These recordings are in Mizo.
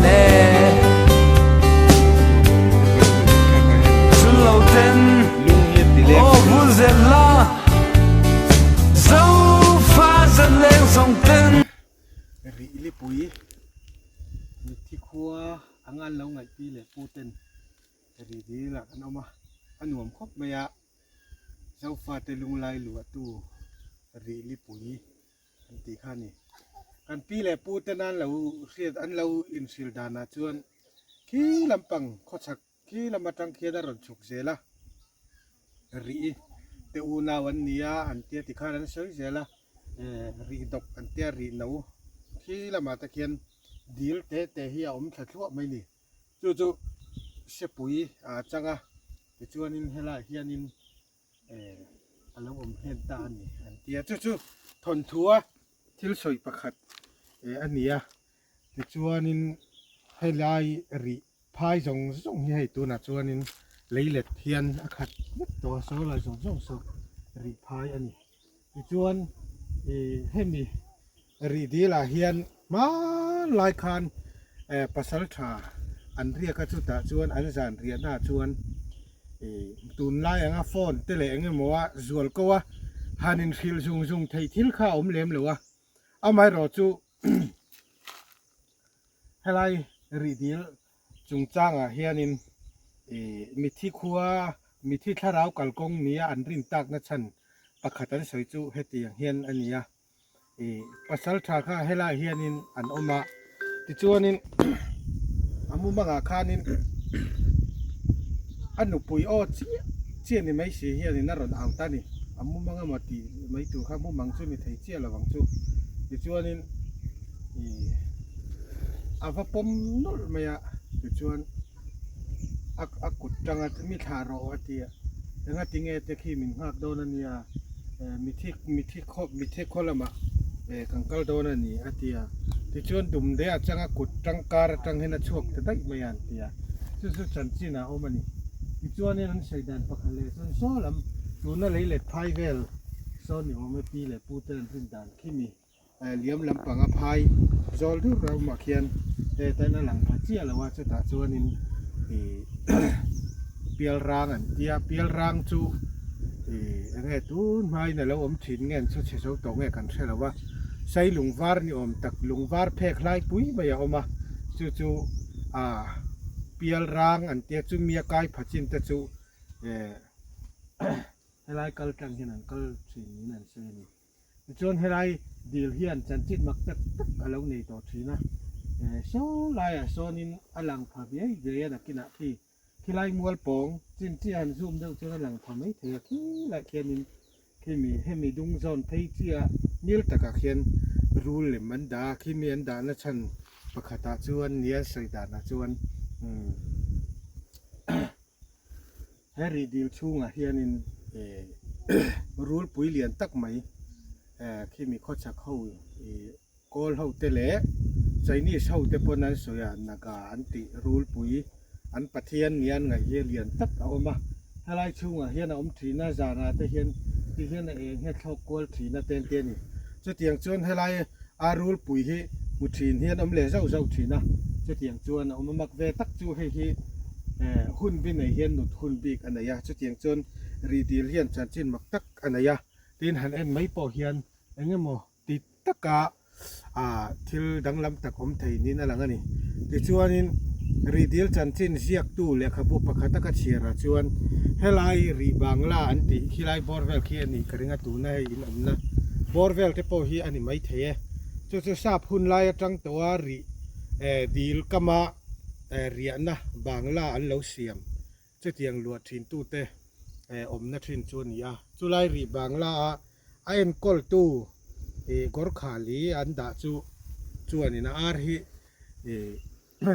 e. Chullo ten aw vul zel la, Zofa zaleng zawng ten. Rih lipui mitthi khua anga an lo ngaihpi leh pu ten rih dil ah kan awm a, a nuam khawp mai a, Zofate lunglai luahtu rih lipui an tih kha a ni. Kan pi leh pu ten an lo hriat an lo inhrilh danah chuan khi lampang khawchhak khi lam atang khian a rawn chhuk zel a, rih te unau an ni a an tia tikhan an sawi zel a, rih dawk an tia rih no khi lamah te khian dil te te hi a awm thla thluah mai a ni. Chu chu sepui a chang a tichuanin helaiah hianin a lo awm hlen ta a ni an ti a chu chu thawnthua thil sawi pakhat a ni a tichuanin helai rih phai zawng zawng hi hei tunah chuanin leilet hian a khat vek tawh a saw lai zawng zawng saw rih phai a ni tichuan ih hemi rih dil ah hian hmanlai khan pasal tha an riak a chutah chuan an zan riahna ah chuan ih tunlai anga phone te leh eng emaw a zual ko a han inhrilh zung zung theih thil kha a awm lem lo a amaherawh chu helai rih dil chungchangah hianin ih mithi khua mithi thlarau kalkawng nia an rin takna chhan pakhat an sawi chu hetiang hian a ni a. Ih pasal tha kha helaiah hianin an awm a tichuanin a mumangah khanin a nupui aw chiah chiah ni mai si hianin a rawn au ta a ni a mumang emaw tih mai tur kha mumang chu ni thei chiah lo ang chu tichuanin ih a va pawm nawlh mai a tichuan a a kut tanga mi thlah rawh a ti a enga tinge te khi min nghak dawn a nia mithi mithi khaw mithi khaw lamah kan kal dawn a ni a ti a tichuan dumde atanga kut tangkar atang hian a chhuak ta daih mai a an ti a chu chu chanchin ah a awm a ni tichuanin an sawi dan pakhat leh chuan saw lam tuna lei let phai vel saw ni awm e pi leh pu te an rin dan khi mi. Liam lampanga phai zawl deuh ramah khian hetain a lang pha chiah lo a chutah chuanin ih pial rang an tia pial rang chu ih eng nge tun hmain a lo awm thin nge an chu chhe zo tawh nge kan hre lo a sai lung var ni awm tak lung var phek hlai pui mai a awm a chu chu ah pial rang an tia chu mi a kai pha chin te chu eh helai kal tlang hian an kal thin niin an sawi a ni. Tichuan helai dil hian chanchin mak tak tak a lo nei tawh thin a, saw laiah sawnin a lang pha viai viai a nakinah khi khilai mual pawng chin chiah han zoom deuh chuan a lang pha mai thei a, khilaiah khianin khimi hemi dung zawn phei chiah ngil takah khian rul lem an dah a, khimi an dahna chhan pakhatah chuan nia sawi danah chuan umm. He rih dil chhungah hianin rulpui lian tak mai khimi khawchhak ho ih kawl ho te leh Chinese ho te pawn an sawi a Naga an tih rulpui an pathian nia an ngaih hi lian tak a awm a helai chhungah hian a awm thin a zanah te hian ti hian a eng hian thlawk kual thin a te an ti a ni chutiang chuan helai a rulpui hi hmu thin hian awm leh zauh zauh thin a chutiang chuan a awm a mak ve tak chu hei hi eh hun bi nei hian nut hun bik a nei a chutiang chuan rih dil hian chanchin mak tak a nei a tin han en mai pawh hian eng emaw ti taka ah thil danglam tak awm thei niin a lang a ni tichuanin rih dil chanchin ziaktu lehkhabu pakhat a ka chhiar ah chuan helai rih bangla an tih khilai bawr vel khi a nih ka ring a tuna hei in awmna bawr vel te pawh hi a ni maithei e chu chu sap hun lai atang tawh a rih eh dil kama riahna bangla an lo siam chutiang luah thin tute awmna thin chu a ni a chulai rih bangla a a enkawl tu ih Gorkha li an dah chu chuanin a ar hi ih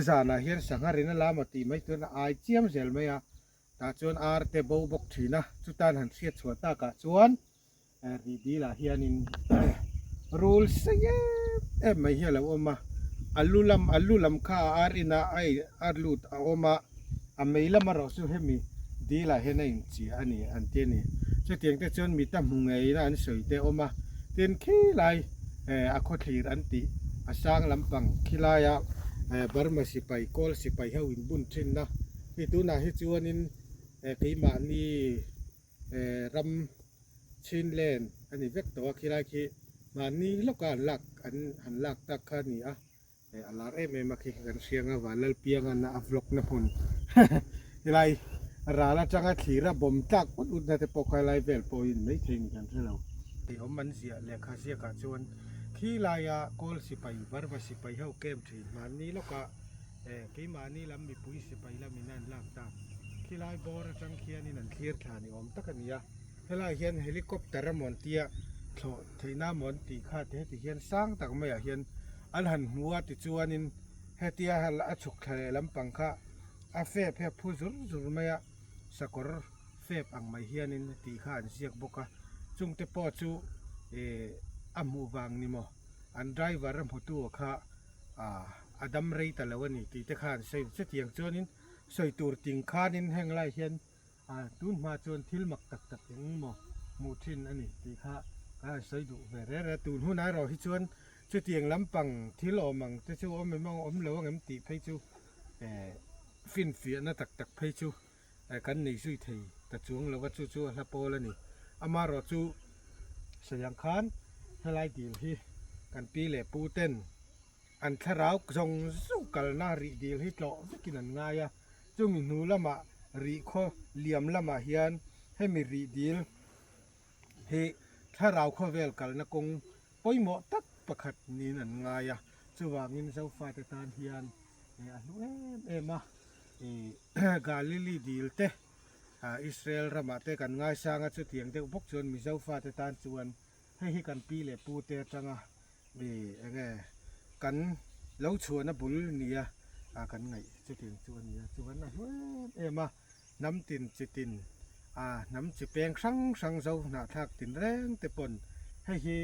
zanah hian sangha rin a lam a tih mai chuan a ai chiam zel mai a tah chuan ar te bo bawk thin a chutan han hriat chhuah takah chuan Rih dilah hianin rul sei em em mai hi a lo awm a, a lu lam a lu lam kha a ar inah a a lut a awm a, a mei lam erawh chu hemi dilah hian a inchiah a ni an ti a ni. Chutiang te chuan mita hmu ngeiin an sawi te a awm a, tin khilai a khawthlir an tih a sang lampang khilaia Burma sipai kawl sipai ho in bun thin na hei tunah hi chuanin keimahni ram Chinland a ni vek tawh a khilai khi mahni lawka an lak an han lak tak kha a ni a. A lar em em a khi kan hria anga Vanlalpiangan a vlog na hmun helai ral atanga thlir a bawm tlak ut ut na te pawh kha helai vel pawhin maithei ni kan hrelo. Tih awm an ziah lehkha ziakah chuan khi laia kawl sipai Burma sipai ho camp thin mahni lawkah keimahni lam mipui sipai lamin a an lak ta khilai bawr atang khianin an thlir thla ni awm tak a ni a helai hian helicopter a mawn tia thlawh theihna a mawn tih kha te heti hian sang tak maiah hian An han hmu a tichuanin hetia a chhuk thla leh lampang kha a fep hi a phu zur zur mai a, sakawr fep ang mai hianin tih kha an ziak bawk a, chungte pawh chu ih a hmuh vang ni maw an driver a hmutu kha ah a dam rei ta lo a ni tih te kha an sawi chutiang chuanin sawi tur ting khanin heng lai hian A tun hma chuan thil mak tak tak eng maw hmuh thin a ni tih kha ka han sawi duh ve reng reng a. Tun hunah erawh hi chuan chutiang lampang thil awm ang te chu awm em awm lo ang em tih phei chu finfiahna tak tak phei chu kan nei zui thei ta chuang lo va, chu chu a hla pawl a ni. Amaherawh chu sawi ang khan helai dil hi kan pi leh pu ten An thlarau zawng zawng kalna rih dil hi tlawh vekin an ngai a, chumi hnu lamah rih khaw liam lamah hian hemi rih dil hi thlarau khawvel kalna kawng pawimawh tak pakhat niin an ngai a, chuvangin Zofate tan hian a hlu em em a, Galili dil te Israel ramah te kan ngaisang a, chutiang deuh bawk chuan Mizofate tan chuan hei hi kan pi leh pu te atanga Mi enge kan lo chhuahna bul nia a kan ngaih chutiang chu a ni a, chuan a hlu em em a, hnam tin chi tin a hnam chi peng hrang hrang zo hnahthlak tin reng te pawn hei hi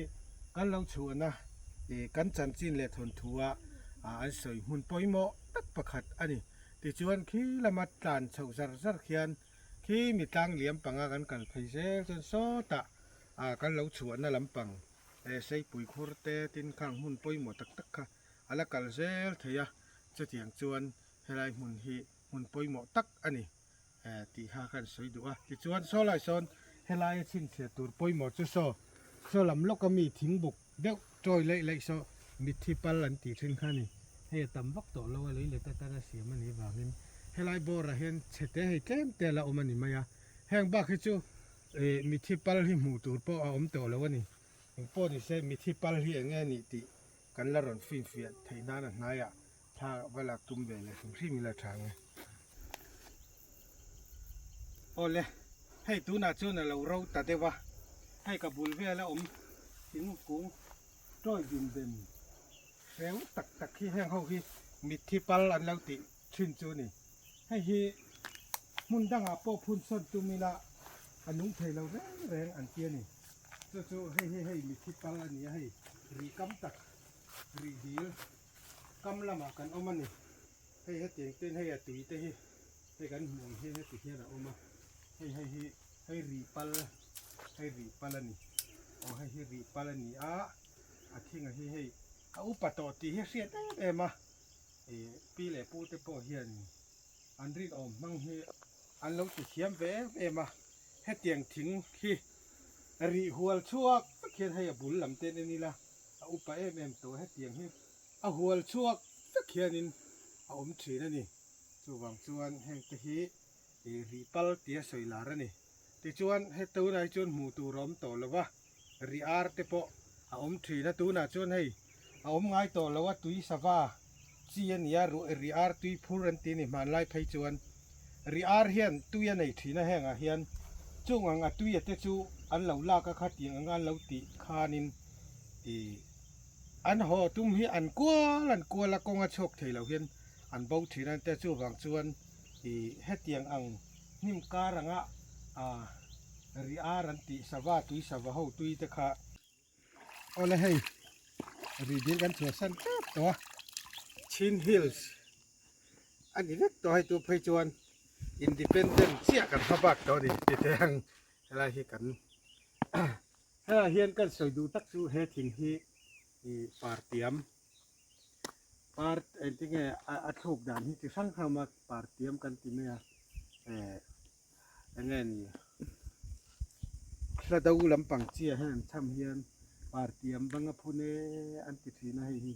kan lo chhuahna ih kan chanchin leh thawnthu a an sawi hmun pawimawh tak pakhat a ni. Tichuan khi lama tlan chhoh zar zar khian khi mi tlang liam panga kan kal phei zel chuan sawtah a kan lo chhuahna lampang He Seipui khur te tin khang hmun pawimawh tak tak kha a la kal zel thei a, chutiang chuan helai hmun hi hmun pawimawh tak a ni tih kha kan sawi duh a. Tichuan saw lai sawn helaia chhinchhiah tur pawimawh chu saw saw lam lawka mi thingbuk deuh tawi laih laih saw mitthi pal an tih thin kha a ni. Hei a tam vak tawh lo a, lei let atana siam a nih vangin helai bawrah hian chhete hei tlem te a la awm a ni mai a, heng bak hi chu Ih mithi pal hi hmuh tur pawh a awm tawh lo a ni. Eng pawh ni se mithi pal hi eng nge nih tih kan la rawn finfiah theih nan a hnaiah thla va lak tum ve leh hrim hrim ila tha nge. Awle, hei tunah chuan a lo ro ta deuh a, hei ka bul vela awm thingkung tawi din den hreu tak tak hi heng ho hi mithi pal an lo tih thin chu a ni. Hei hi hmun dangah pawh phun sawn tum ila a nung thei lo reng reng an ti a ni. Chu chu hei hi hei mithi pal a ni a, hei rih kam tak rih dil kam lamah kan awm a ni. Hei hetiang ten hei a tui te hi hei kan hmuh ang hian heti hian a awm a, hei hei hi hei rih pal hei rih pal a ni. Aw hei hi rih pal a ni a, a thinga hi hei a upa tawh tih hi a hriat em em a. Ih pi leh pu te pawh hian an rinawm hmang hi an lo ti thiam ve em em a, hetiang thing hi rih hual chhuak vek hian hei a bul lam te en ila a upa em em tawh hetiang hi a hual chhuak vek hianin a awm thin a ni. Chuvang chuan heng te hi ih rih pal tia sawi lar a ni. Tichuan he tunah hi chuan hmuh tur a awm tawh lo va, rih ar te pawh a awm thin a, tunah chuan hei a awm ngai tawh lo a, tui sava chi a ni a, rih ar tui phur an ti a ni hmanlai phei chuan rih ar hian tui a nei thin a, hengah hian chung ang a tui a te chu an lo lak a khatiang anga an lo tih khanin ih an haw tum hi an kual an kual a, kawng a chhuak thei lo hian an bo thin a, te chuvang chuan ih hetiang ang. Hnim kar anga ah ri ar an tih sava tui sava ho tui te kha awle hei ri dil kan chhuah san tep tawh a Chin Hills a ni vek tawh hei tu phei chuan Independent chiah kan hma bak tawh a ni ti teh ang helai hi kan helai hian kan sawi duh tak chu he thing hi ih par tiam. Par engtinge a thluk dan hi chi hrang hrang a par tiam kan ti mai a eh enge ni hla do lampang chi ah hian an cham hian par tiam bang a phun e an ti thin a hei hi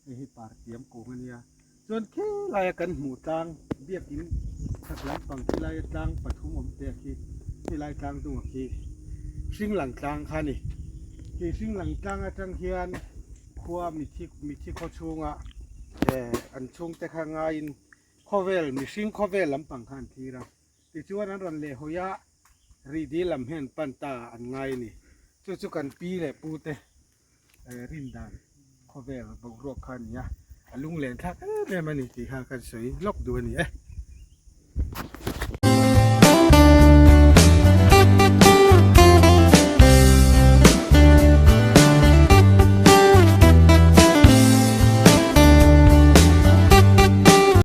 hei hi par tiam kung a nia chuan khilai a kan hmuh tlang biakin chhak lampang khilai a tlang pathum awm te khi khilai tlang dung a khi hring lang tlang kha a ni khi hring lang tlang atang hian khua mithi mithi khaw chhunga eh an chhungte kha ngaiin khawvel mihring khawvel lampang kha an thlir a tichuan an rawn leh hawi a rih dil lam hian pan ta an ngai a ni chu chu kan pi leh pu te eh rin dan khawvel boruak kha a ni a a lunglen thlak em em a ni tih kha kan sawi lawk duh a ni e.